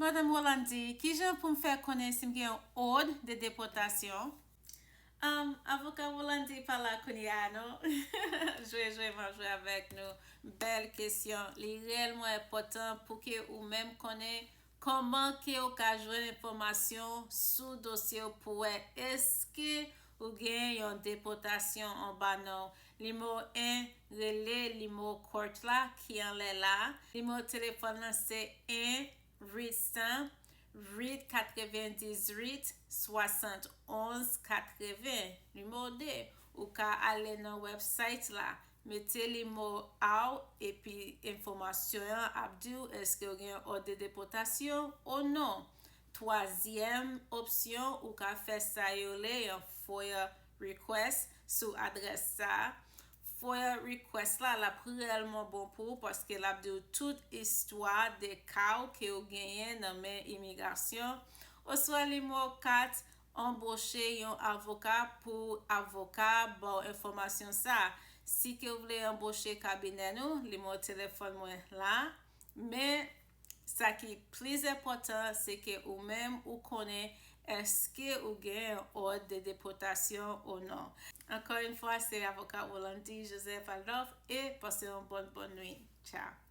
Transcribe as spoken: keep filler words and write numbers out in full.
Madanm Rolandi, kijan pou m fè konnen si m gen yon òd de depòtasyon? Um, avoka Rolandi pa la kounye a non. Jwe jwe m ap jwe avèk nou. Bèl kesyon. Li reyèlman enpòtan pou ke ou menm konnen kòman ke ou ka jwenn enfòmasyon sou dosye w pou wè èske ou gen yon depòtasyon anba non w. Nimewo en, rele nimewo court la ki anlè la. Nimewo telefòn nan se en uit san uit katrevendizuit swasantonz katreven. Nimewo de, ou ka ale nan website la, mete nimewo a w epi enfòmasyon an ap di w èske w gen òd de depòtasyon ou non. Twazyèm opsyon, ou ka fè sa yo rele yon FOIA request sou adrès sa. FOIA request la, l ap reyèlman bon pou ou paske l ap di w tout istwa de ka w ke w genyen nan men imigrasyon. Oswa nimewo kat, anboche yon avoka pou avoka ba w enfòmasyon sa. Si ke w vle anboche kabinè nou, nimewo telefòn mwen la. Men, sa ki plis enpòtan, se ke ou menm ou konnen èske ou gen òd de depòtasyon ou non. Encore une fois, c'est avocat Rolandi Joseph Adolphe et passez une bonne, bonne nuit. Ciao.